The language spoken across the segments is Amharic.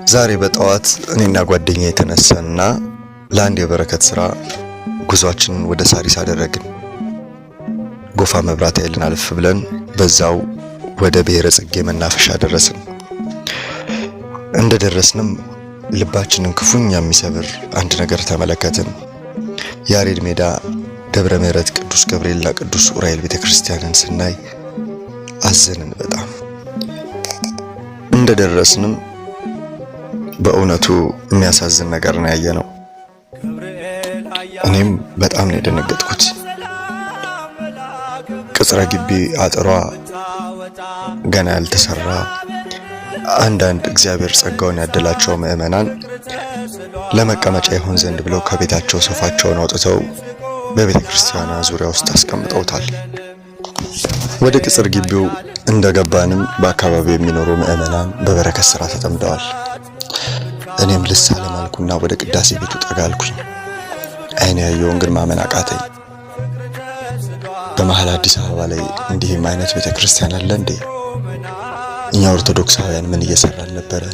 ዛሬ በጠዋት እኔና ጓደኛዬ ተነሳንና ለአንድ የበረከት ስራ ጉዟችንን ወደ ሳሪስ አደረግን። ጎፋ መብራት ኃይልን አልፍ ብለን በዛው ወደ ብሔረ ጽጌ መናፈሻ ደረስን። እንደደረስንም ልባችንን ክፉኛ የሚሰብር አንድ ነገር ተመለከትን። ያሬድ ሜዳ ደብረ ምሕረት ቅዱስ ገብርኤልና ቅዱስ ኡራኤል ቤተክርስቲያንን ስናይ አዘንን በጣም። እንደደረስንም በእውነቱ የሚያሳዝን ነገር ነው ያየነው። እኔም በጣም ነው የደነገጥኩት። ቅጽረ ግቢ አጥሯ ገና ያልተሰራ፣ አንዳንድ እግዚአብሔር ጸጋውን ያደላቸው ምዕመናን ለመቀመጫ ይሆን ዘንድ ብለው ከቤታቸው ሶፋቸውን አውጥተው በቤተ ክርስቲያኗ ዙሪያ ውስጥ አስቀምጠውታል። ወደ ቅጽር ግቢው እንደገባንም በአካባቢው የሚኖሩ ምዕመናን በበረከት ስራ ተጠምደዋል። እኔም ልሳለም አልኩና ወደ ቅዳሴ ቤቱ ጠጋ አልኩኝ። ዓይን ያየውን ግን ማመን አቃተኝ። በመሃል አዲስ አበባ ላይ እንዲህም አይነት ቤተ ክርስቲያን አለ እንዴ? እኛ ኦርቶዶክሳውያን ምን እየሰራን ነበረ?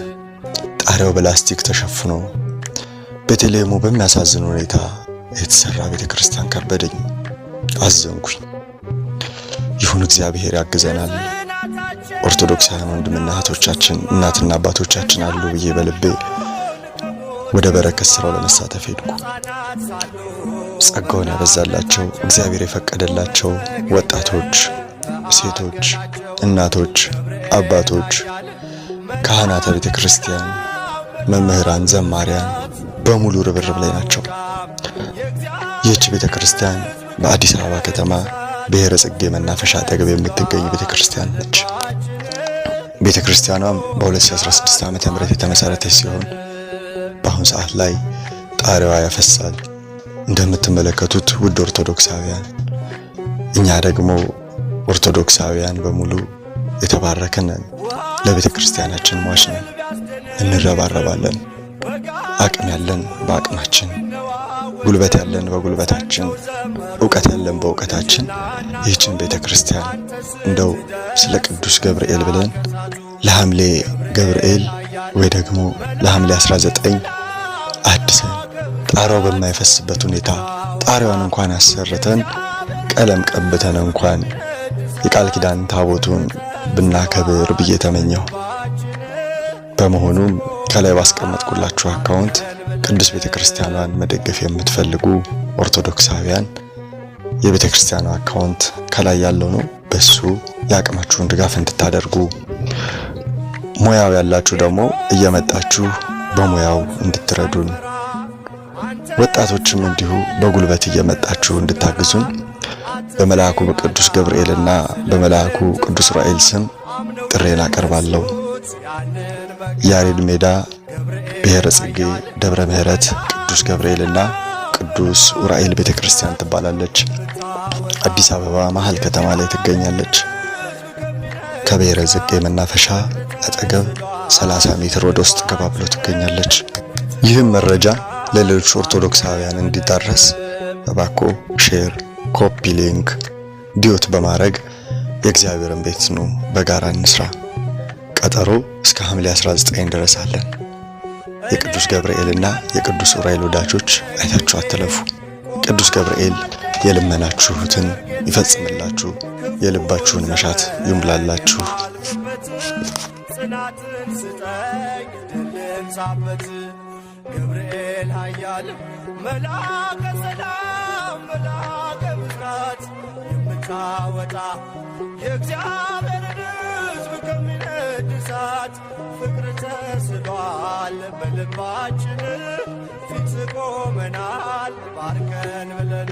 ጣሪያው በላስቲክ ተሸፍኖ ቤተልሔሙ በሚያሳዝን ሁኔታ የተሰራ ቤተ ክርስቲያን ከበደኝ፣ አዘንኩኝ። ይሁን፣ እግዚአብሔር ያግዘናል። ኦርቶዶክሳውያን ወንድምና እህቶቻችን፣ እናትና አባቶቻችን አሉ ብዬ በልቤ ወደ በረከት ስራው ለመሳተፍ ሄድኩ። ጸጋውን ያበዛላቸው እግዚአብሔር የፈቀደላቸው ወጣቶች፣ ሴቶች፣ እናቶች፣ አባቶች፣ ካህናተ ቤተ ክርስቲያን፣ መምህራን፣ ዘማሪያን በሙሉ ርብርብ ላይ ናቸው። ይህች ቤተ ክርስቲያን በአዲስ አበባ ከተማ ብሔረ ጽጌ መናፈሻ አጠገብ የምትገኝ ቤተ ክርስቲያን ነች። ቤተ ክርስቲያኗም በ2016 ዓ.ም የተመሰረተች ሲሆን በአሁን ሰዓት ላይ ጣሪያዋ ያፈሳል። እንደምትመለከቱት ውድ ኦርቶዶክሳውያን፣ እኛ ደግሞ ኦርቶዶክሳውያን በሙሉ የተባረክን ነን። ለቤተ ክርስቲያናችን ሟች ነን፣ እንረባረባለን። አቅም ያለን በአቅማችን፣ ጉልበት ያለን በጉልበታችን፣ እውቀት ያለን በእውቀታችን ይህችን ቤተ ክርስቲያን እንደው ስለ ቅዱስ ገብርኤል ብለን ለሐምሌ ገብርኤል ወይ ደግሞ ለሐምሌ 19 አድሰን ጣሪያው በማይፈስበት ሁኔታ ጣሪያዋን እንኳን አሰርተን ቀለም ቀብተን እንኳን የቃል ኪዳን ታቦቱን ብናከብር ብዬ ተመኘሁ። በመሆኑም ከላይ ባስቀመጥኩላችሁ account ቅዱስ ቤተ ክርስቲያኗን መደገፍ የምትፈልጉ ኦርቶዶክሳውያን የቤተ ክርስቲያኗ account ከላይ ያለው ነው። በሱ የአቅማችሁን ድጋፍ እንድታደርጉ፣ ሙያው ያላችሁ ደግሞ እየመጣችሁ በሙያው እንድትረዱን፣ ወጣቶችም እንዲሁ በጉልበት እየመጣችሁ እንድታግዙን በመልአኩ በቅዱስ ገብርኤልና በመልአኩ ቅዱስ ዑራኤል ስም ጥሪዬን አቀርባለሁ። ያሬድ ሜዳ ብሔረ ጽጌ ደብረ ምሕረት ቅዱስ ገብርኤልና ቅዱስ ዑራኤል ቤተክርስቲያን ትባላለች። አዲስ አበባ መሀል ከተማ ላይ ትገኛለች። ከብሔረ ጽጌ መናፈሻ አጠገብ 30 ሜትር ወደ ውስጥ ገባ ብሎ ትገኛለች። ይህም መረጃ ለሌሎች ኦርቶዶክሳውያን እንዲዳረስ እባክዎ share፣ copy link፣ duet በማድረግ የእግዚአብሔርን ቤት ኑ በጋራ እንስራ። ቀጠሮ እስከ ሐምሌ 19 ድረስ አለን። የቅዱስ ገብርኤልና የቅዱስ ዑራኤል ወዳጆች አይታችሁ አትለፉ። ቅዱስ ገብርኤል የልመናችሁትን ይፈጽምላችሁ፣ የልባችሁን መሻት ይሙላላችሁ። ጽናትን ስጠኝ ድልን ገብርኤል ኃያል መልአከ ሰላም መልአከ ብስራት የምታወጣ የእግዚአብሔርን ሕዝብ ከሚነድ እሳት ፍቅር ተስሏል በልባችን ፊት ቆመናል ባርከን ብለን።